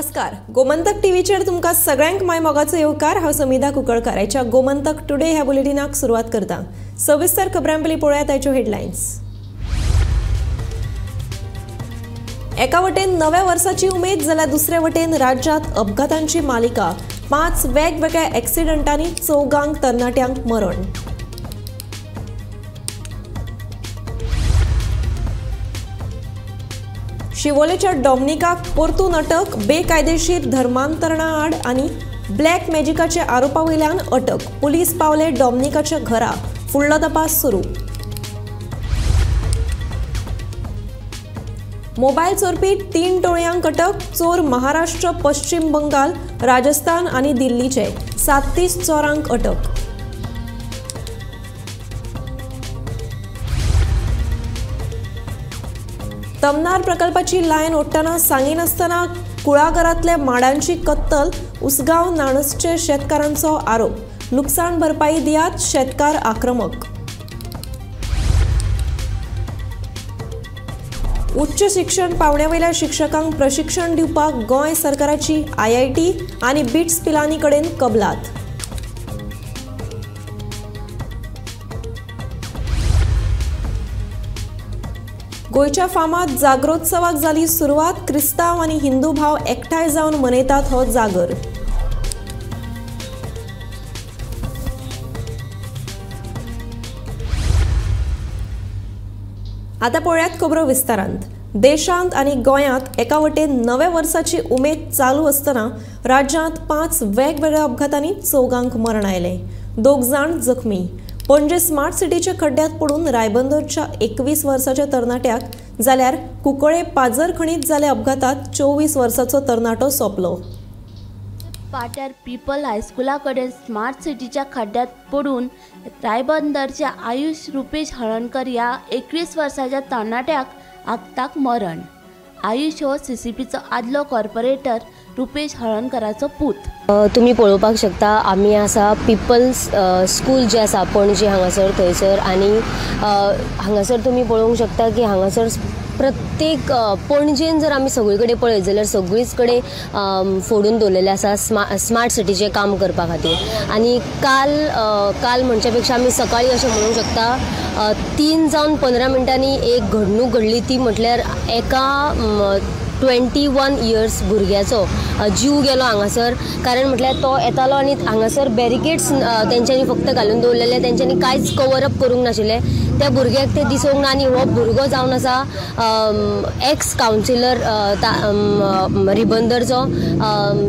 नमस्कार, गोमंतक टीव्हीचेर तुमकां सगळ्यांक my मोगाचो येवकार। हांव समिधा कुंकळकार आयच्या गोमंतक टुडे ह्या बुलेटिनाक सुरवात करता। सविस्तर खबरां पयलीं पळोवया ताच्यो हेडलायन्स। एका वटेन नव्या वर्साची उमेद जाल्यार दुसरे वटेन राज्यांत अपघातांची मालिका। 5 वेगवेगळ्या एक्सिडंटांनी 4 तरणाट्यांक मरण। शिवोलेच्या डॉमनिकाक परतून अटक, बेकायदेशीर धर्मांतरणा आड आनी ब्लॅक मॅजिकाच्या आरोपा वयल्यान अटक। पुलीस पावले डॉमनिकाच्या घरा, फुडलो तपास सुरू। मोबायल चोरपी 3 टोळयांक अटक, चोर महाराष्ट्र, पश्चिम बंगाल, राजस्थान आनी दिल्लीचे 37 चोरांक अटक। तमनार प्रकल्पाची लायन ओडटना सांगिनासतना कुळागरांतल्या माडांची कत्तल, उसगांव नाणसचे शेतकारांचो आरोप। लुकसाण भरपाई दियात, शेतकार आक्रमक। उच्च शिक्षण पावण्यावयल्या शिक्षकांक प्रशिक्षण दिवपाक गोंय सरकाराची IIT आनी बिट्स पिलानी कडेन कबलात। गोंयच्या फामाद जागरोत्सवाक जाली सुरवात, क्रिस्तांव आनी हिंदू भाव एकठांय जावन मनयतात हो जागर। आतां पळयात खबरो विस्तारांत। देशांत आनी गोंयांत एका वटेन नव्या वर्साची उमेद चालू आसतना राज्यांत 5 वेगवेगळ्या अपघातांनी 4 मरण आयलें, 2 जाण जखमी। पणजे स्मार्ट सिटीच्या खड्ड्यांत पडून रायबंदरच्या 21 वर्साच्या तरणाट्याक जाल्यार कुंकळे पाजर खणीत जाल्या अपघातात 24 वर्साचो तरणाटो सोंपलो। पाट्यार पीपल हायस्कुला कडेन स्मार्ट सिटीच्या खड्ड्यांत पडून रायबंदरच्या आयुष रुपेश हळणकर ह्या 21 वर्साच्या तरणाट्याक आगताक मरण। आयुष हो सीसीपीचो आदलो कॉर्पोरेटर रुपेश हळणकराचो पूत। तुमी पळोवपाक शकता आमी आसा पिपल्स स्कूल जे आसा पणजे हांगासर थंयसर, आनी हांगासर तुमी पळोवंक शकता की हांगासर प्रत्येक पणजेन जर आमी सगळे कडेन पळयत जाल्यार सगळीच कडेन फोडून दवरलेलें आसा स्मार्ट सिटीचें काम करपा खातीर। आनी काल काल म्हणच्या पेक्षा आमी सकाळी अशें म्हणूंक शकता 3 जावन 15 मिनटांनी एक घडणूक घडली, ती म्हटल्यार एका 21 इयर्स भुरग्याचो जीव गेलो हांगासर। कारण म्हटल्यार तो येतालो आनी हांगासर बॅरिकेड्स तेंच्यांनी फक्त घालून दवरलेले, तेंच्यांनी कांयच कवर अप करूंक नाशिल्लें। त्या भुरग्याक ते दिसूंक ना आनी हो भुरगो जावन आसा एक्स कावन्सिलर रिबंदरचो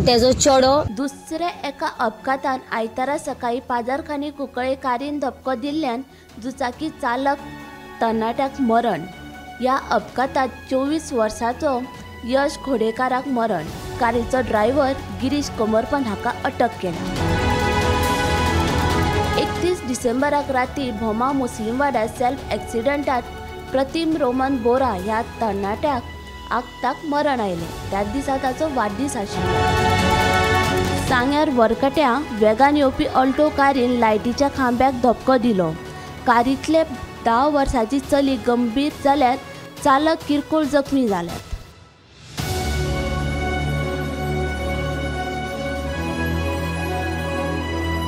तेजो चेडो। दुसऱ्या एका अपघातान आयतारा सकाळी पाजारखानी कुंकळे कारीन धपको दिल्ल्यान दुचाकी चालक तरणाट्याक मरण। ह्या अपघातात 24 वर्साचो यश घोडेकाराक मरण। कारीचो ड्रायव्हर गिरीश कोमरपंत हाका अटक केला। 31 डिसेंबराक राती भोमा मुस्लिमवाड्यार सेल्फ एक्सिडंटात प्रतिम रोमन बोरा ह्या तरणाट्याक आगताक मरण आयलें। त्याच दिसा ताचो वाडदीस आशिल्लो। सांग्यार वरकट्या वेगान येवपी अल्टो कारीन लायटीच्या खांब्याक धपको दिलो। कारींतले 10 वर्साची चली गंभीर जाल्यार चालक किरकोळ जखमी जाल्यात।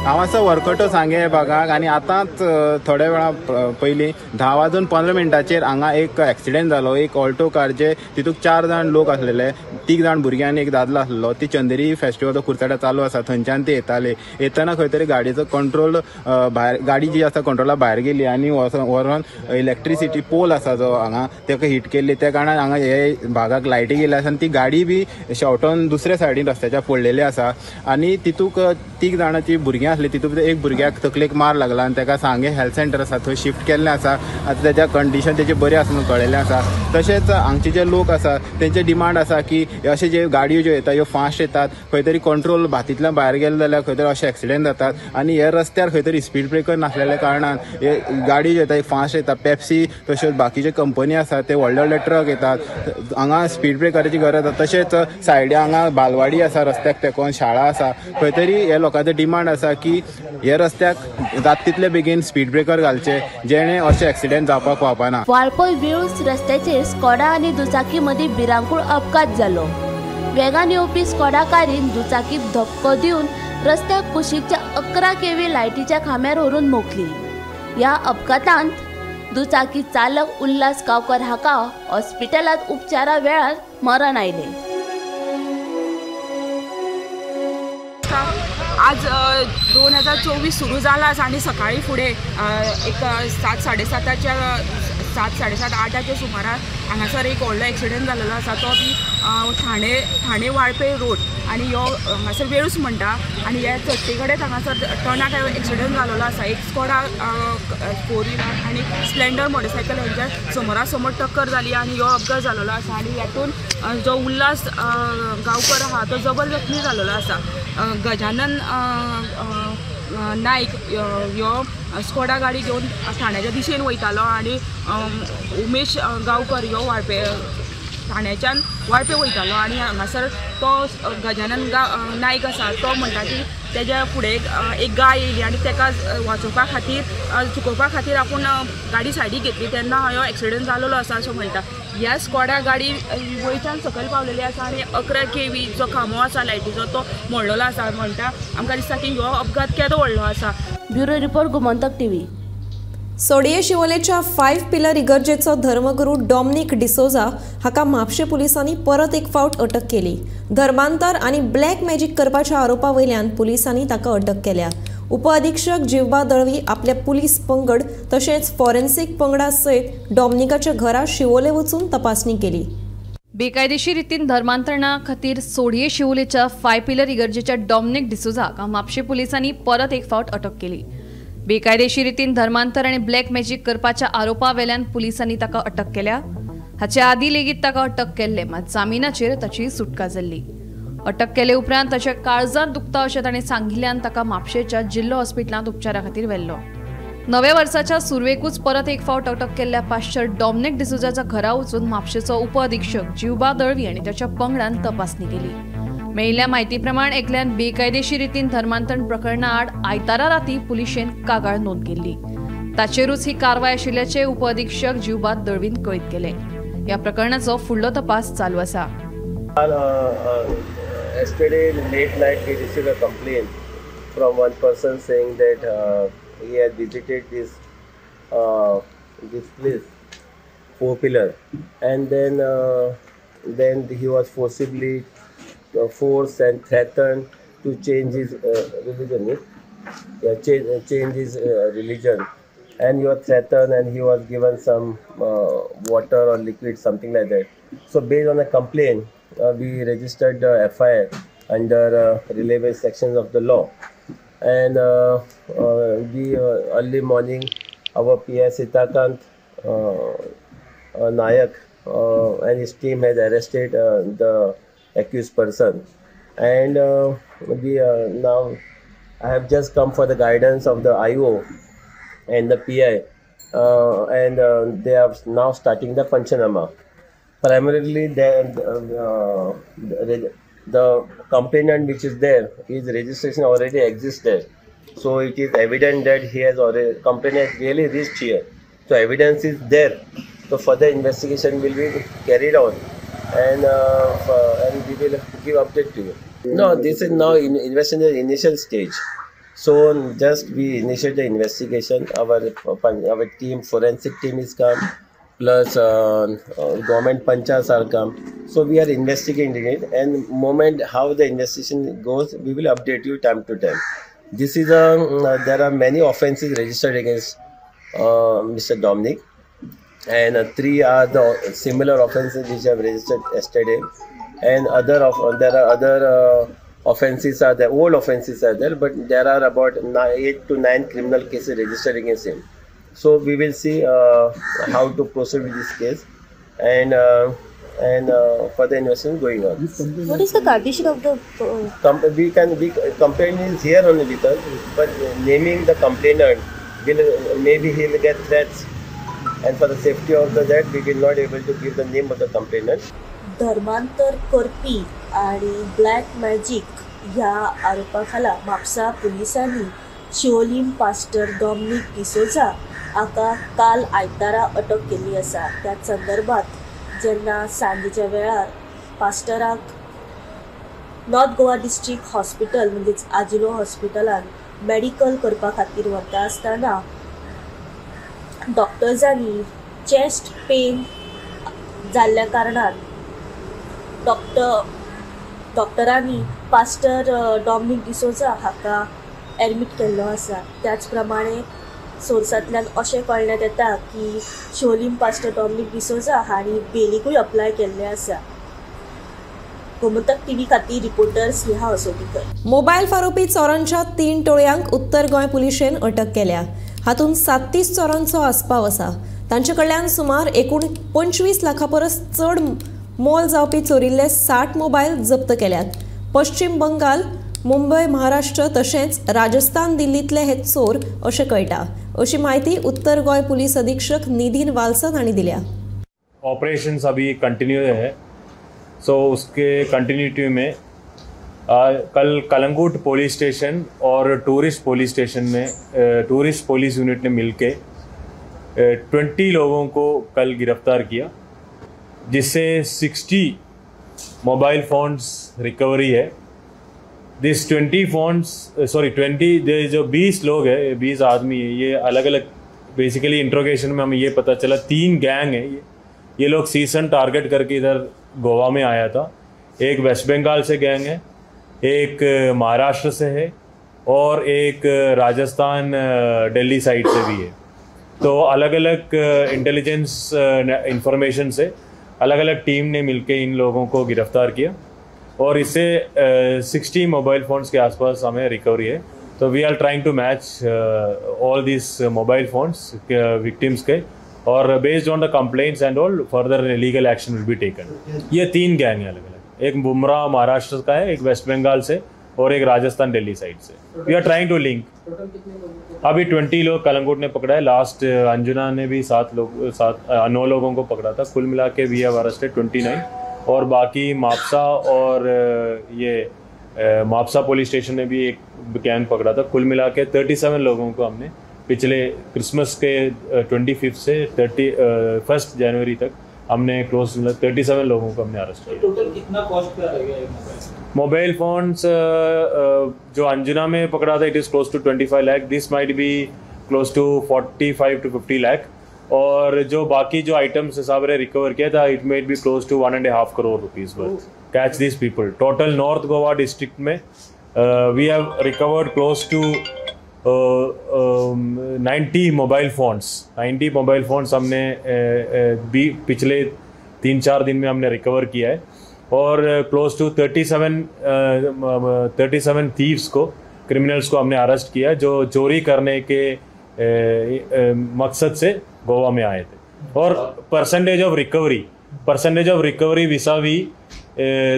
हांव आसा वरकटो सांगे भागाक आनी आतांच थोड्या वेळा पयलीं 10:15 हांगा एक एक्सिडेंट जालो। एक ऑल्टो कार जे तितूक 4 जाण लोक आसलेले, 3 जाण भुरगे आनी एक दादलो आसलो। ती चंदेरी फेस्टिवल कुर्चाड्या चालू आसा थंयच्यान ते येताले। येतना खंय तरी गाडयेचो कंट्रोल भायर, गाडी जी आसा कंट्रोला भायर गेली आनी व्हरोन इलेक्ट्रिसिटी पोल आसा जो हांगा ताका हिट केल्ली। त्या कारणान हांगा हे भागाक लायटी गेल्ली आसा आनी ती गाडी बी शेवटून दुसऱ्या सायडीन रस्त्याच्या पडलेली आसा आनी तितूक 3 जाणांची भुरगीं आसली। तितूंत एक भुरग्याक तकलेक मार लागला आनी ताका सांगे हेल्थ सेंटर आसा थंय शिफ्ट केल्लें आसा। आतां तेज्या कंडिशन तेजें बरें आसा म्हणून कळिल्लें आसा। तशेंच हांगचे जे लोक आसा तेंचे डिमांड आसा की अशे जे गाडयो ज्यो येता ह्यो फास्ट येतात, खंय तरी कंट्रोल भातींतल्यान भायर गेले जाल्यार खंय तरी अशे एक्सिडेंट जातात आनी हे रस्त्यार खंय तरी स्पीड ब्रेकर नासलेल्या कारणान हे गाडी ज्यो येता फास्ट येता। पेप्सी तश्योच बाकीच्यो कंपनी आसा ते व्हडले व्हडले ट्रक येतात, हांगा स्पीड ब्रेकराची गरज आसा। तशेंच सायडी हांगा बालवाडी आसा, रस्त्याक तेंकोन शाळा आसा, खंय तरी हे लोकांचो डिमांड आसा की हे रस्त्याक जाता तितले बेगीन स्पीड ब्रेकर घालचे जेणे अशे एक्सिडेंट जावपाक वापरना। वाळपय वेळूस रस्त्याचेर स्कॉडा आनी दुचाकी मदीं भिरांकूळ अपघात जालो। वेगान येवपी स्कोडा कारीन दुचाकीक धपको दिवन रस्त्या कुशीकच्या 11 केव्ही लायटीच्या खांब्यार व्हरून मोखली. ह्या अपघातांत दुचाकी चालक उल्हास गांवकर हाका हॉस्पिटलांत उपचारा वेळार मरण आयलें. आज 2024 सुरू जाला आनी सकाळी फुडें एक 7, 7:30, 8च्या सुमारार हांगासर एक व्हडलो एक्सिडंट जाल्लो आसा, तो बी ठाणे वाळपे रोड आनी ह्यो हांगासर वेळूस म्हणटा आनी ह्या चडटे कडेन हांगासर टर्नाक एक्सिडंट जाल्लो आसा. एक स्कोडा 4 व्हिलर आनी स्प्लेंडर मोटरसायकल हेंच्या समोरा समोर टक्कर जाली आनी ह्यो अपघात जाल्लो आसा. आनी हातून जो उल्हास गांवकर आहा तो जबर जखमी जाल्लो आसा. गजानन नायक ह्यो स्कोडा गाडी घेवन ठाण्याच्या दिशेन वयतालो आनी उमेश गांवकर ह्यो वाळपे ठाण्याच्यान वाळपे वयतालो आनी हांगासर तो गजानन नायक आसा तो म्हणटा की तेज्या फुडें एक गाय येयली आनी तेका वाचोवपा खातीर चुकोवपा खातीर आपूण गाडी सायडीक घेतली तेन्ना हो एक्सिडंट जाल्लो आसा अशें म्हणटा. ह्या स्कोडा गाडी वयच्यान सकयल पावलेली आसा आनी 11 केव्ही जो खांबो आसा लायटीचो तो मोडलेलो आसा. म्हणटा आमकां दिसता की हो अपघात केदो व्हडलो आसा. Bureau report, Gomantak TV. सोडये शिवोलेच्या 5 पिलर इगर्जेचो धर्मगुरू डॉमनिक डिसोजा हाका म्हापशें पुलिसांनी परत एक फावट अटक केली. धर्मांतर आनी ब्लॅक मॅजीक करपाच्या आरोपा वयल्यान पुलिसांनी ताका अटक केल्या. उपअधीक्षक जिवबा दळवी आपल्या पुलीस पंगड तशेंच फॉरेन्सिक पंगडा सयत डॉमनिकाच्या घरा शिवोले वचून तपासणी केली. बेकायदेशीर रितीन धर्मांतरणा खातीर सोडये शिवोलेच्या 5 पिलर इगर्जेच्या डॉमनिक डिसोजाक म्हापशें पुलिसांनी परत एक फावट अटक केली. बेकायदेशीर रितीन धर्मांतर आनी ब्लॅक मॅजीक करपाच्या आरोपा वेल्यान पुलिसांनी ताका अटक केल्या. हाचे आदी लेगीत ताका अटक केल्ले, मात जामिनाचेर ताची सुटका जाल्ली. अटक केले उपरांत ताच्या काळजांत दुखता अशें ताणें सांगिल्ल्यान ताका म्हापशेच्या जिल्लो हॉस्पिटलांत उपचारा खातीर व्हेल्लो. नव्या वर्साच्या सुरवेकूच परत एक फावट अटक केल्ल्या पाश्चर डॉमनिक डिसोजाच्या घरा वचून म्हापशेचो उपअधीक्षक जिवबा दळवी आनी ताच्या पंगडान तपासणी केली. मेळिल्ल्या म्हायती प्रमाण एकल्यान बेकायदेशीर रितीन धर्मांतरण प्रकरणा आड आयतारा राती पुलिशेन कागाळ नोंद केल्ली. ताचेरूच ही कारवाय आशिल्ल्याचें उपअधीक्षक जिवबा दळवीन कळीत केलें. ह्या प्रकरणाचो फुडलो तपास चालू आसा. Yesterday late night we received a complaint from one person saying that he had visited this place, 4 pillar, and then he was forcibly forced and threatened to change his religion. Yeah, change his religion, and he was threatened and he was given some water or liquid, something like that. So based on a complaint, we registered the FIR under relevant sections of the law, and we early morning our PI Sitakant Nayak and his team has arrested the accused person, and we now I have just come for the guidance of the IO and the PI, and they are now starting the Panchanama. Primarily, the complainant which is there, his registration already exists there, so it is evident that he has already complaint has really reached here. So evidence is there. So further investigation will be carried on, and we will give update to you. No, this is now in investigation initial stage. So just we initiate the investigation. Our team, forensic team is come, plus government panchas are come. So we are investigating it, and moment how the investigation goes, we will update you time to time. This is a there are many offences registered against Mr. Dominic, and 3 are the similar offences which have registered yesterday, and other of there are other offences are there, old offences are there, but there are about 8 to 9 criminal cases registered against him. So we will see how to proceed with this case, and further investigation going on. What is the condition of the? Complaint is here only with us, but naming the complainant will maybe he will get threats, and for the safety of the that we will not able to give the name of the complainant. धर्मांतर करपी आनी black magic ह्या आरोपा खाला म्हापसा पुलिसांनी Siolim pastor Dominic D'Souza हाका काल आयतारा अटक केल्ली आसा. त्याच संदर्भात जेन्ना सांजेच्या वेळार पास्टराक नॉर्थ गोवा डिस्ट्रिक्ट हॉस्पिटल म्हणजेच आजिलो हॉस्पिटलान मेडिकल करपा खातीर व्हरता आसतना डॉक्टर्सांनी चेस्ट पेन जाल्ल्या कारणान डॉक्टरांनी पास्टर डॉमनीक डिसोजा हाका एडमीट केल्लो आसा. त्याच प्रमाणे सोर्सांतल्यान अशें कळण्यात येता की शिवोलीम पास्टर डॉमनीक डिसोजा हांणी बेलीकूय अप्लाय केल्लें आसा. गोमंतक टीव्ही खातीर रिपोर्टर स्नेहा असोटीकर. मोबायल फारोपी चोरांच्या 3 टोळयांक उत्तर गोंय पुलिशेन अटक केल्या. हातूंत 37 चोरांचो आस्पाव आसा. तांचे कडल्यान सुमार एकूण 25 लाखां परस चड मोल जावपी चोरिल्ले 60 मोबायल जप्त केल्यात. पश्चिम बंगाल, मुंबय, महाराष्ट्र तशेंच राजस्थान, दिल्लींतले हे चोर अशें कळटा, अशी म्हायती उत्तर गोंय पुलीस अधीक्षक निधीन वाल्सन हांणी दिल्या. ऑपरेशन अभी कंटिन्यू है, सो उसके कंटिन्यूटी में कल कलंगूट पुलिस स्टेशन और टूरिस्ट पुलिस स्टेशन में टूरिस्ट पुलिस यूनिट ने मिलके 20 लोगों को कल गिरफ्तार किया, जिससे 60 मोबाइल फ़ोन्स रिकवरी है. This 20 phones sorry 20 जो 20 लोग हैं, 20 आदमी है, ये अलग अलग बेसिकली इंट्रोगेशन में हमें ये पता चला 3 गैंग है. ये लोग सीजन टारगेट करके इधर गोवा में आया था. एक वेस्ट बंगाल से गैंग है, एक महाराष्ट्र से है और एक राजस्थान दिल्ली साइड से भी है. तो अलग अलग इंटेलिजेंस इंफॉर्मेशन से अलग अलग टीम ने मिलके इन लोगों को गिरफ्तार किया और इससे 60 मोबाइल फ़ोन्स के आसपास हमें रिकवरी है. तो we are trying to match all this mobile phones victims K Aur based on the complaints and all further legal action will be taken. ये 3 गैंग है अलग अलग, एक बुमराह महाराष्ट्र का है, एक वेस्ट बंगाल से और एक राजस्थान दिल्ली साइड से. We are trying to link. अभी 20 लोग कलंगूट ने पकड़ा है. लास्ट अंजुना ने भी 9 लोगों को पकड़ा था. कुल मिला के we have arrested 29 और बाकी मापसा और ये मापसा पुलिस स्टेशन ने भी एक गैंग पकड़ा था. कुल मिला के 37 लोगों को हमने पिछले क्रिसमस के 25 से 31 जनवरी तक हमने क्लोज 37 लोगों को हमने अरेस्ट किया. टोटल कितना कॉस्ट का रहेगा ये मोबाइल फोन्स? जो अंजुना में पकड़ा था it is close to 25 lakh, this might be close to 45 to 50 lakh और जो बाकी जो आइटम्स हिसाब से रिकवर किया था it might be close to 1.5 crore rupees worth. Catch this people. Total north Goa district में we have recovered close to 90 mobile phones. 90 mobile phones हमने भी पिछले 3-4 दिन में हमने रिकवर किया है और क्लोज टू 37 थीव्स को, क्रिमिनल्स को हमने अरेस्ट किया जो चोरी करने के मकसद से गोवा में आए थे. और percentage of recovery vis a vis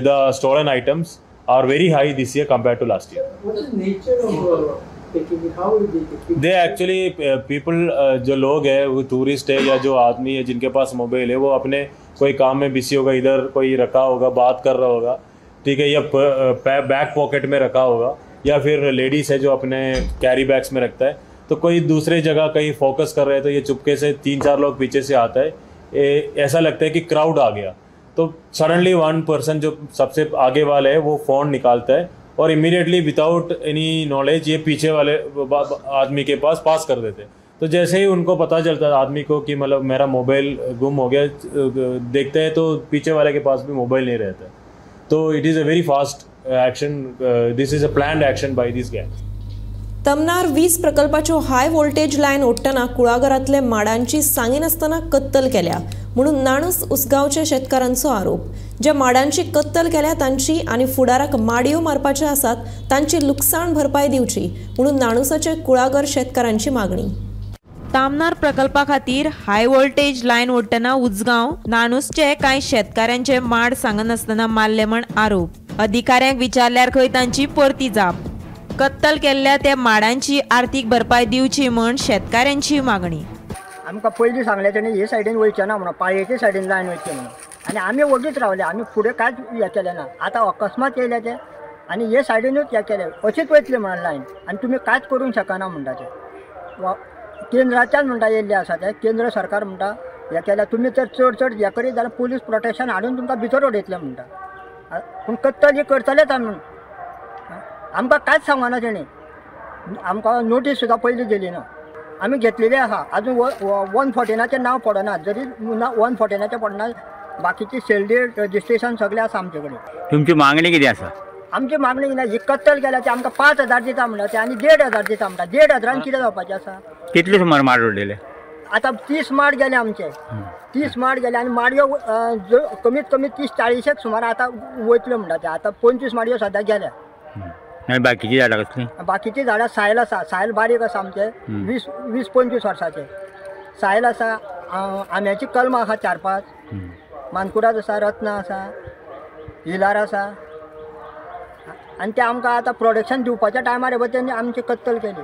the stolen items are very high this year compare to last year. What is nature of they actually people जो लोग हैं वो टूरिस्ट है या जो आदमी है जिनके पास मोबाइल है वो अपने कोई काम में बिजी होगा, इधर कोई रखा होगा, बात कर रहा होगा, ठीक है, या बैक पॉकेट में रखा होगा, या फिर लेडीज़ है जो अपने कैरी बैग्स में रखता है, तो कोई दूसरे जगह कहीं फोकस कर रहे हैं तो ये चुपके से 3-4 लोग पीछे से आता है, ऐसा लगता है कि क्राउड आ गया, तो सडनली 1 पर्सन जो सबसे आगे वाले है वो फ़ोन निकालता है और इमीडिएटली विदाउट एनी नॉलेज ये पीछे वाले आदमी के पास पास कर देते हैं. तो जैसे ही उनको पता चलता है आदमी को कि मतलब मेरा मोबाइल गुम हो गया, देखते हैं तो पीछे वाले के पास भी मोबाइल नहीं रहता. तो it is a very fast action, this is a planned action by this gang. Tamnar वीज प्रकल्पाच्यो हाय व्होल्टेज लायन ओडटना कुळागरांतले माडांची सांगिनासतना कत्तल केल्या म्हणून नाणूस उसगांवचे शेतकारांचो आरोप. ज्या माडांची कत्तल केल्या तांची आनी फुडाराक माडयो मारपाचे आसात तांची लुकसाण भरपाय दिवची म्हणून नाणूसाचे कुळागर शेतकारांची मागणी. तामनार प्रकल्पा खातीर हाय व्होल्टेज लायन ओडटना उजगांव नाणूसचे कांय शेतकारांचे माड सांगनासतना मारले म्हण आरोप. अधिकाऱ्यांक विचारल्यार खंय तांची परती जाप. कत्तल केल्ल्या त्या माडांची आर्थीक भरपाय दिवची म्हण शेतकाऱ्यांची मागणी. आमकां पयलीं सांगलें तेणी हे सायडीन वयचें ना म्हणून, पाळयेचे सायडीन लायन वयचें म्हणून, आनी आमी वगीच रावले, आमी फुडें कांयच हें केलें ना. आतां अकस्मात येयले ते आनी हे सायडीनूच हें केलें, अशीच वयतली म्हणून लायन आनी तुमी कांयच करूंक शकना म्हणटा ते. केंद्राच्यान म्हणटा येयल्ले आसा ते, केंद्र सरकार म्हणटा हें केल्यार तुमी तर चड चड हें करीत जाल्यार पुलीस प्रोटेक्शन हाडून तुमकां भितर उडयतले म्हणटा. पूण कत्तल ही करतलेच आमी म्हणून आमकां कांयच सांगना तेणी. आमकां नोटीस सुद्दां पयलीं दिली ना. आमी घेतलेली आसा आजून 114नाचें नांव पडना, जरी 114नाचें पडना, बाकीची सेल डीड रजिस्ट्रेशन सगळें आसा आमचे कडेन. तुमची मागणी कितें आसा? आमची मागणी कितें, ही कत्तल केल्या ते आमकां 5,000 दिता म्हणटा ते आनी 1,500 दिता म्हणटा. 1,500 कितें जावपाचें आसा? कितले सुमार माड उडयले? आतां 30 माड गेले आमचे, 30 माड गेले आनी माडयो कमीत कमी 30-40 सुमार आतां वयतल्यो म्हणटा ते. आतां 25 माडयो सद्या गेल्या. बाकीची झाडां कसली? बाकीची झाडां सायल आसा, सायल बारीक आसा आमचे 20-25 वर्साचे सायल आसा. आंब्याची कलमां आसा 4-5, मानकुराद आसा, रत्नां आसा, हिलार आसा. आनी ते आमकां आतां प्रोडक्शन दिवपाच्या टायमार पळय तेणी आमची कत्तल केली.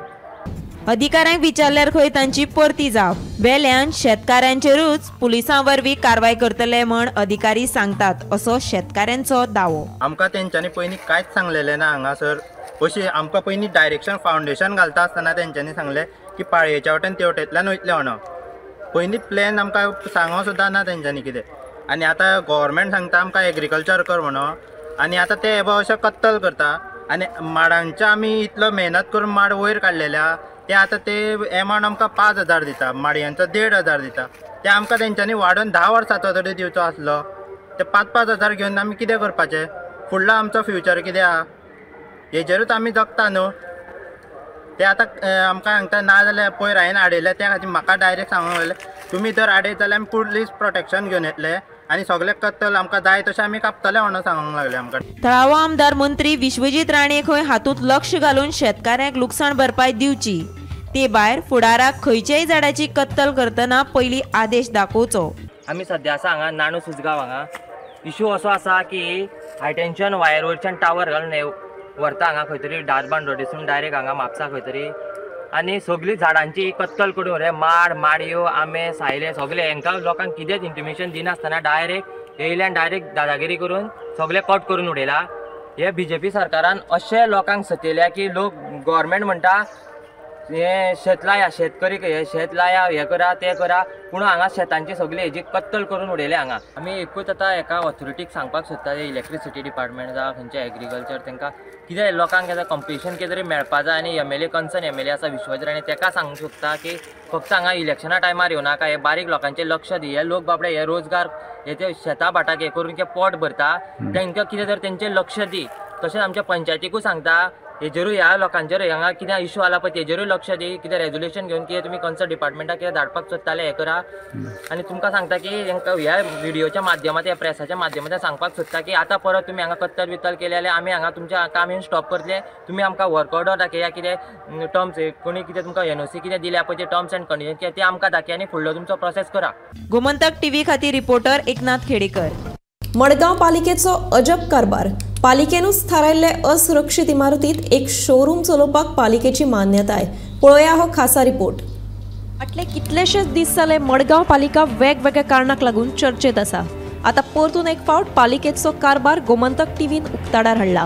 अधिकाऱ्यांक विचारल्यार खंय तांची परती जाप. वेल्यान शेतकाऱ्यांचेरूच पुलिसां वरवीं कारवाय करतले म्हण अधिकारी सांगतात असो शेतकाऱ्यांचो दावो. आमकां तेंच्यांनी पयलीं कांयच सांगलेलें ना हांगासर. अशी आमकां पयलीं डायरेक्शन फावंडेशन घालता आसतना तेंच्यांनी सांगलें की पाळयेच्या वटेन तेवटेंतल्यान वयतले म्हणून. पयलीं प्लॅन आमकां सांगो सुद्दां ना तेंच्यांनी कितें. आनी आतां गव्हर्मेंट सांगता आमकां एग्रीकल्चर कर म्हणून, आनी आतां ते हे अशें कत्तल करता. आनी माडांचे आमी इतलो मेहनत करून माड वयर काडलेले आहा ते आतां ते एमावंट आमकां 5,000 दिता, माडयांचो 1,500 दिता. ते आमकां तेंच्यांनी वाडोवन 10 वर्सांचो तरी दिवचो आसलो. ते 5-5 हजार घेवन आमी कितें करपाचें? फुडलो आमचो फ्युचर कितें आहा हेजेरूच आमी जगता न्हू. ते आतां आमकां सांगता ना जाल्यार पयर हांवें हाडयलें त्या खातीर म्हाका डायरेक्ट सांगूंक लागले तुमी जर हाडयत जाल्यार आमी पुलीस प्रोटेक्शन घेवन येतले आनी सगळे कत्तल आमकां जाय तशें आमी कापतले म्हणून सांगूंक लागले आमकां. थळावो आमदार मंत्री विश्वजीत राणे खंय हातूंत लक्ष घालून शेतकाऱ्यांक लुकसाण भरपाय दिवची. ते भायर फुडाराक खंयच्याय झाडाची कत्तल करतना पयलीं आदेश दाखोवचो. आमी सद्या आसा हांगा नाणू सुजगांव. हांगा इशू असो आसा की हाय टेन्शन वायर वयरच्यान टावर घालून व्हरता हांगा खंय तरी धारबांदोडेसून रोडीसून डायरेक्ट हांगा म्हापसा खंय तरी, आनी सगळीं झाडांची कत्तल करून रे माड माडयो आंबे सायले सगळे हांकां लोकांक कितेंच इंटिमेशन दिनासतना डायरेक्ट येयल्यान डायरेक्ट दादागिरी करून सगळे कट करून उडयला. हे बीजेपी सरकारान अशे लोकांक सतयल्या की लोक गव्हर्मेंट म्हणटा हे शेत लाया, शेतकरी हे शेत लाया, हे करा ते करा, पूण हांगा शेतांची सगळी हेजी कत्तल करून उडयले. हांगा आमी एकूच आतां एका ऑथॉरिटीक सांगपाक सोदता, इलेक्ट्रिसिटी डिपार्टमेंट जावं खंयचे एग्रीकल्चर, तांकां कितें लोकांक आतां कॉम्पिटिशन कितें तरी मेळपा जाय. आनी एमएलए कन्सर्न एमएलए आसा विश्वजीत राणे ताका सांगूंक सोदता की फक्त हांगा इलेक्शना टायमार येवनाका, हे बारीक लोकांचें लक्ष दी. हे लोक बाबडे हे रोजगार हे ते शेतां भाटाक हे करून ते पोट भरता, तांकां कितें तर तेंचें लक्ष दी. तशेंच आमच्या पंचायतीकूय सांगता हेजेरूय ह्या लोकांचेर हांगा कितें इशू आला पळय तेजेरूय लक्ष दी, कितें रेजोल्युशन घेवन कितें तुमी कन्सर्न डिपार्टमेंटाक कितें धाडपाक सोदताले हें करा. आनी तुमकां सांगता की हांकां ह्या व्हिडियोच्या माध्यमांतल्यान प्रेसाच्या माध्यमांतल्यान सांगपाक सोदता की आतां परत तुमी हांगा कत्तल बित्तल केले जाल्यार आमी हांगा तुमच्या काम येवन स्टॉप करतले. तुमी आमकां वर्क ऑर्डर दाखया, कितें टर्म्स कोणी कितें तुमकां एनओसी कितें दिल्या पळय ते टर्म्स एंड कंडिशन कितें ते आमकां दाखया आनी फुडलो तुमचो प्रोसेस करा. गोमंतक टीव्ही खातीर रिपोर्टर एकनाथ खेडेकर. मडगांव पालिकेचो अजब कारभार. पालिकेनूच थारायल्ले असुरक्षित इमारतीत एक शोरूम चलोवपाक पालिकेची मान्यताय. पळोवया हो खासा रिपोर्ट. फाटले कितलेशेच दीस जाले मडगांव पालिका वेगवेगळ्या कारणाक लागून चर्चेत आसा. आतां परतून एक फावट पालिकेचो कारभार गोमंतक टीव्हीन उक्ताडार हाडला.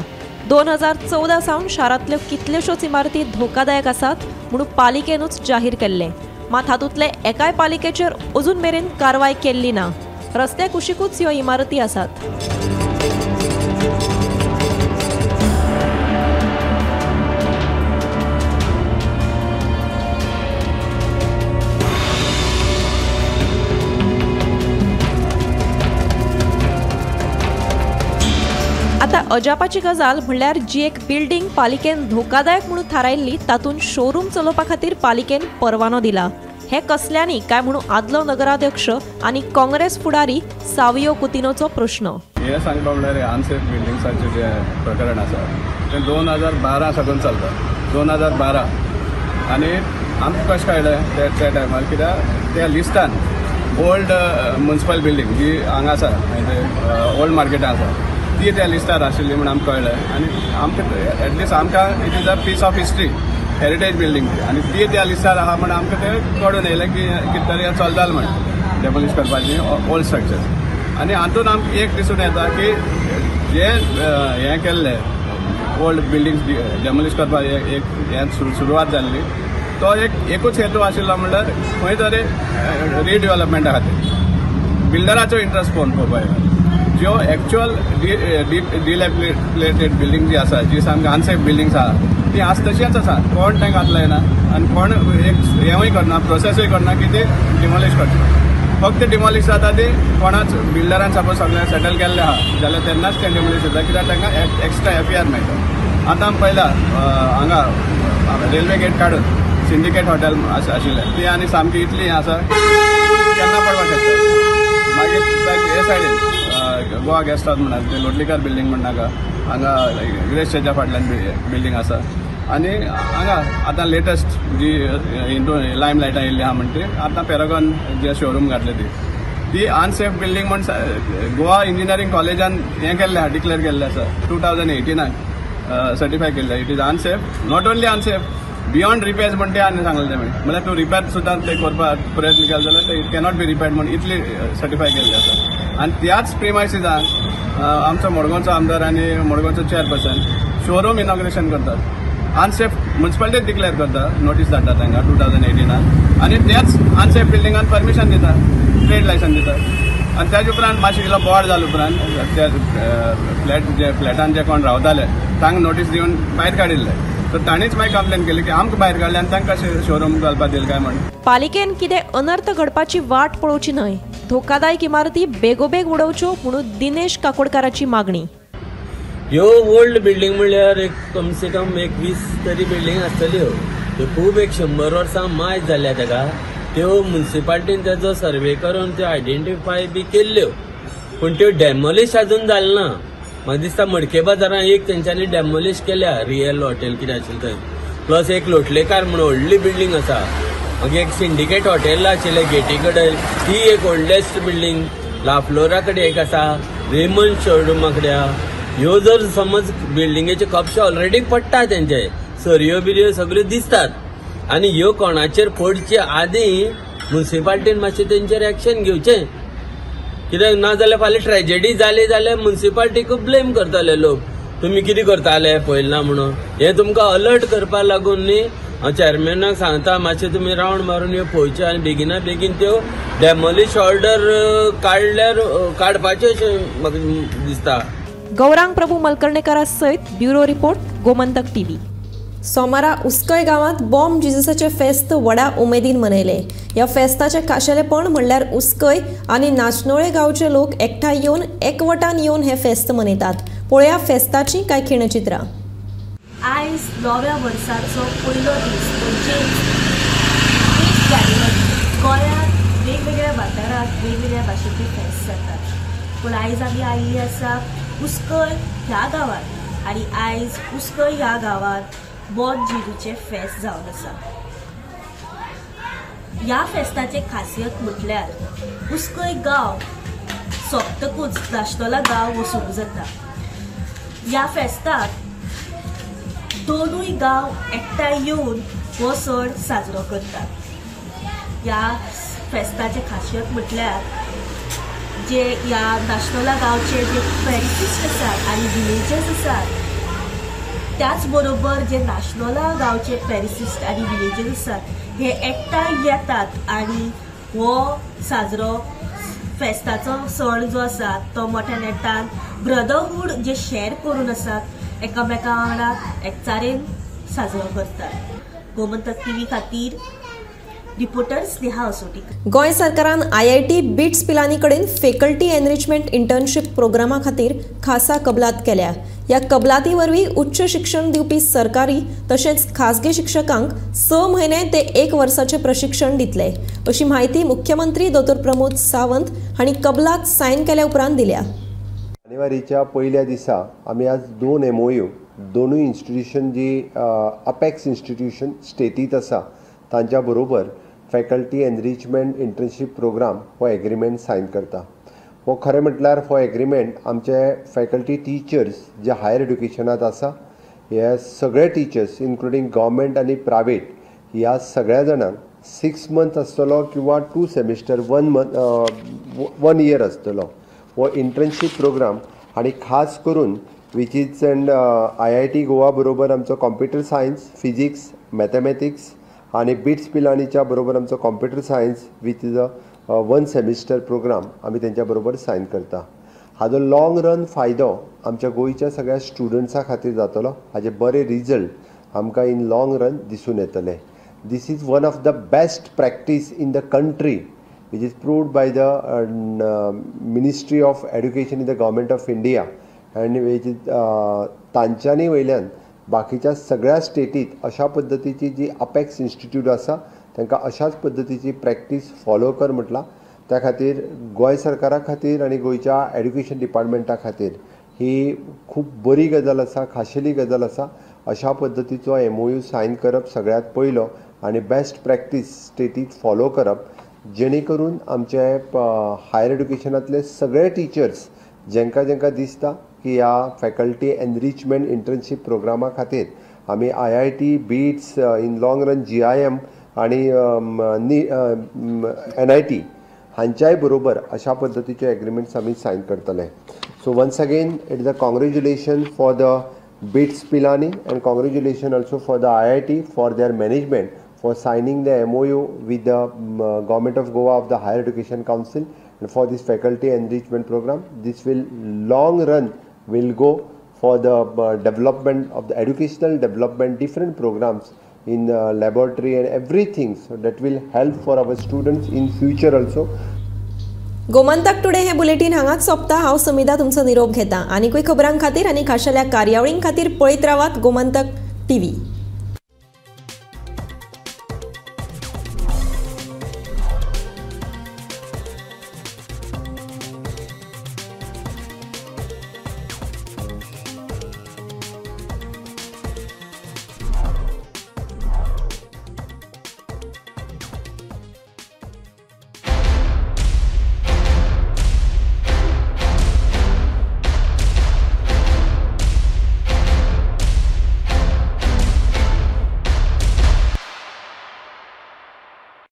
2014 सावन शारांतल्यो कितल्योश्योच इमारती धोकादायक आसात म्हणून पालिकेनूच जाहीर केल्लें. मात हातूंतले एकाय पालिकेचेर अजून मेरेन कारवाय केल्ली ना. रस्त्या कुशीकूच ह्यो इमारती आसात. आतां अजापाची गजाल म्हणल्यार जी एक बिल्डींग पालिकेन धोकादायक म्हणून थारायल्ली तातूंत शोरूम चलोवपा खातीर पालिकेन परवानो दिला. हे कसल्यांनी काय म्हणून आदलो नगराध्यक्ष आनी काँग्रेस फुडारी सावियो कुतिनोचो प्रश्न. हे सांगपा म्हणल्यार अनसेफ बिल्डिंग्साचें जें प्रकरण आसा तें 2012 साकून चलता. 2012 आनी आमकां कशें कळ्ळें त्या टायमार कित्याक त्या लिस्टान ओल्ड म्युनिसिपल बिल्डींग जी हांगा आसा म्हणजे ओल्ड मार्केटान आसा ती त्या लिस्टार आशिल्ली म्हूण आमकां कळ्ळें. आनी आमकां एटलिस्ट आमकां it is a piece of history, heritage building ती, आनी ती त्या लिस्टार आहा म्हण आमकां तें कळून येयलें की कितें तरी चलतालें म्हण डेमोलिश करपाची ओल्ड स्ट्रक्चर. आनी हातूंत आमकां एक दिसून येता की जे हें केल्लें ओल्ड बिल्डिंग्स डेमोलिश करपाक एक हें सुरवात जाल्ली तो एक एकूच हेतू आशिल्लो म्हणल्यार खंय तरी रिडेवलपमेंटा खातीर बिल्डराचो इंट्रस्ट पळोवन पळोवपाक. ज्यो एक्चुअल डिलॅपिलेटेड बिल्डींग जी आसा, जी सामकी अनसेफ बिल्डिंग्स आहा ती आज तशेंच आसा. कोण तांकां हात लायना आनी कोण एक हेंवूय करना, प्रोसेसूय करना की ते डिमॉलिश करचे. फक्त डिमॉलिश जाता ते कोणाच बिल्डरान सपोज सगळें सेटल केल्लें आहा जाल्यार तेन्नाच तें डिमॉलिश जाता, कित्याक तांकां एक्स्ट्रा एफआर मेळटा. आतां आमी पळयला हांगा रेल्वे गेट काडून सिंडिकेट हॉटेल आशिल्लें ती आनी सामकी इतली आसा केन्ना पडपाक शकता. मागीर हे सायडीन गोवा गेस्ट हावस म्हणा, ते लोटलीकर बिल्डींग म्हणनाका, हांगा ग्रेस चर्चा फाटल्यान बिल्डींग आसा. आनी हांगा आतां लेटस्ट जी इंटू लायम लायटां येयल्ली आहा म्हणटी आतां पॅरागॉन जे शोरूम घातले ती अनसेफ बिल्डींग म्हण गोवा इंजिनियरींग कॉलेजान हें केल्लें आहा, डिक्लेर केल्लें आसा 2018 सर्टिफाय केल्लें. It is unsafe, not only unsafe, beyond repairs म्हण ते आनी सांगलें तेमी, म्हणल्यार तूं रिपेर सुद्दां ते करपाक प्रयत्न केलो जाल्यार it cannot be repaired म्हण इतली सर्टिफाय केल्लें आसा. आनी त्याच प्रिमायसिसान आमचो मडगांवचो आमदार आनी मडगांवचो चेअरपर्सन शोरूम इनॉग्रेशन करतात. अनसेफ मुन्सिपालिटी डिक्लेअर करता, नोटीस धाडटा तांकां 2018 आनी त्याच अनसेफ बिल्डिंगान परमिशन दिता, ट्रेड लायसन्स दिता. आनी त्याच उपरांत मातशें इल्लो बोवाळ जाले उपरांत त्या फ्लॅट जे फ्लॅटान जे कोण रावताले तांकां नोटीस दिवन भायर काडिल्ले. सो तांणीच मागीर कंप्लेन केली की आमकां भायर काडले आनी तांकां कशें शोरूम घालपाक दिलें काय म्हण. पालिकेन कितें अनर्थ घडपाची वाट पळोवची न्हय, धोकादायक इमारती बेगोबेग उडोवच्यो म्हणून दिनेश काकोडकाराची मागणी. ह्यो ओल्ड बिल्डींग म्हणल्यार एक कमसे कम एक 20 तरी बिल्डींग आसतल्यो. त्यो खूब एक 100 वर्सां मायज जाल्या ताका. त्यो मुन्सिपालिटीन ताजो सर्वे करून त्यो आयडेंटिफाय बी केल्ल्यो, पूण त्यो डेमोलिश अजून जालें ना. म्हाका दिसता मडके बाजारान एक तेंच्यांनी डेमोलिश केल्या, रियल हॉटेल कितें आशिल्लें थंय, प्लस एक लोटलेकार म्हणून व्हडली बिल्डींग आसा. मागीर एक सिंडिकेट हॉटेल आशिल्लें गेटी कडेन, ती एक ओल्डेस्ट बिल्डींग. लाफ्लोरा कडेन एक आसा, रेमंड शोरुमा कडेन आहा. ह्यो जर समज बिल्डिंगेचे कपशे ऑलरेडी पडटा, तेंचे सरयो बिरयो सगळ्यो दिसतात आनी ह्यो कोणाचेर पडचे आदीं मुन्सिपालिटीन मातशें तेंचेर एक्शन घेवचें, कित्याक ना जाल्यार फाल्यां ट्रेजेडी जाली जाल्यार मुन्सिपालिटीक ब्लेम करतले लोक, तुमी कितें करताले पळयलें ना म्हणून. हें तुमकां अलर्ट करपाक लागून न्ही हांव चेअरमॅनाक सांगता, मातशें तुमी रावंड मारून ह्यो पळोवच्यो आनी बेगिना बेगीन त्यो डेमोलिश ऑर्डर काडल्यार काडपाच्यो अशें म्हाका दिसता. गौरांग प्रभू मलकर्णेकरा सयत ब्युरो रिपोर्ट, गोमंतक टीव्ही. सोमारा उसकय गांवांत बॉम्ब जिजसाचे फेस्त व्हडा उमेदीन मनयले. ह्या फेस्ताचें खाशेलेपण म्हणल्यार उसकय आनी नाचनोळे गांवचे लोक एकठांय येवन एकवटान येवन हें फेस्त मनयतात. पळोवया फेस्ताचीं कांय खिणचित्रां. आयज नव्या वर्साचो पयलो दीस म्हणजेच 1 जानेवारी. गोंयांत वेगवेगळ्या वाठारांत वेगवेगळ्या भाशेचे फेस्त जातात, पूण आयज आमी आयिल्ली आसा उसकय ह्या गांवांत आनी आयज उसकय ह्या गांवांत बॉन जेजूचें फेस्त जावन आसा. ह्या फेस्ताचें खासियत म्हटल्यार उसकय गांव सोंपतकूच नाश्तोला गांव हो सुरू जाता. ह्या फेस्ताक दोनूय गांव एकठांय येवन हो सण साजरो करतात. ह्या फेस्ताचें खासियत म्हटल्यार जे ह्या नाश्तोला गांवचे जे पॅरिसिस्ट आसात आनी विलेजर्स आसात, त्याच बरोबर जे नाश्नोला गांवचे पॅरिसिस्ट आनी विलेजर्स आसात हे एकठांय येतात आनी हो साजरो फेस्ताचो सण जो आसा तो मोठ्या नेटान ब्रदरहूड जे शेअर करून आसात एकामेका वांगडा एकचारेन साजरो करतात. गोमंतक टीव्ही खातीर रिपोर्टर स्नेहा असोटी. गोंय सरकारान IIT bits Pilani कडेन फेकल्टी एनरिचमेंट इंटर्नशीप प्रोग्रामा खातीर खासा कबलात केल्या. ह्या कबलाती वरवीं उच्च शिक्षण दिवपी सरकारी तशेंच खासगी शिक्षकांक 6 म्हयने ते 1 वर्साचें प्रशिक्षण दितले अशी म्हायती मुख्यमंत्री दोतोर प्रमोद सावंत हांणी कबलात सायन केल्या उपरांत दिल्या. जानेवारीच्या पयल्या दिसा आमी आज 2 MOU दोनूय इन्स्टिट्यूशन जी अपेक्स इन्स्टिट्यूशन स्टेटीत आसा तांच्या बरोबर फॅकल्टी एनरिचमेंट इंटर्नशीप प्रोग्राम हो एग्रीमेंट सायन करता. हो खरें म्हटल्यार हो एग्रीमेंट आमचे फॅकल्टी टिचर्स जे हायर एड्युकेशनात आसा हे सगळे टिचर्स इन्क्लुडींग गव्हर्मेंट आनी प्रायवेट ह्या सगळ्या जाणांक 6 मंथ आसतलो किंवा 2 सेमिस्टर 1 मंथ 1 इयर आसतलो हो इंटर्नशीप प्रोग्राम. आनी खास करून which is and IIT Goa बरोबर आमचो कॉम्प्युटर सायन्स, फिजिक्स, मॅथमॅटिक्स आनी बिट्स पिलानीच्या बरोबर आमचो computer science which is a 1 semester programme आमी तेंच्या बरोबर सायन करता. हाजो लॉंग रन फायदो आमच्या गोंयच्या सगळ्या स्टुडंट्सां खातीर जातलो. हाजे बरे रिजल्ट आमकां इन लॉंग रन दिसून येतले. This is one of the best practice in the country which is proved by the Ministry of Education in the Government of India and which is तांच्यांनी वयल्यान बाकीच्या सगळ्या स्टेटीत अशा पद्दतीची जी अपेक्स इन्स्टिट्यूट आसा तांकां अशाच पद्दतीची प्रॅक्टीस फॉलो कर म्हटलां. त्या खातीर गोंय सरकारा खातीर आनी गोंयच्या एड्युकेशन डिपार्टमेंटा खातीर ही खूब बरी गजाल आसा, खाशेली गजाल आसा. अशा पद्दतीचो MOU sign करप सगळ्यांत पयलो आनी बेस्ट प्रॅक्टीस स्टेटीत फॉलो करप, जेणे करून आमचे हायर एड्युकेशनांतले सगळे टिचर्स जेंकां जेंकां दिसता की ह्या फॅकल्टी एनरिचमेंट इंटर्नशीप प्रोग्रामा खातीर आमी IIT, BITS, in long run GIM आनी NIT हांच्याय बरोबर अशा पद्दतीचे एग्रीमेंट्स आमी सायन करतले. So once again it is a congratulation for the BITS Pilani and congratulation also for the IIT for their management for signing the MOU with the Government of Goa of the Higher Education Council and for this faculty enrichment program. This will long run will go for the development of the educational development, different programs in the laboratory and everything, so that will help for our students in future also. Gomantak today हे bulletin हांगाच सोंपता. हांव समिधा तुमचो निरोप घेता. आनीकूय खबरां खातीर आनी खाशेल्या कार्यावळीं खातीर पळयत रावात गोमंतक टीव्ही.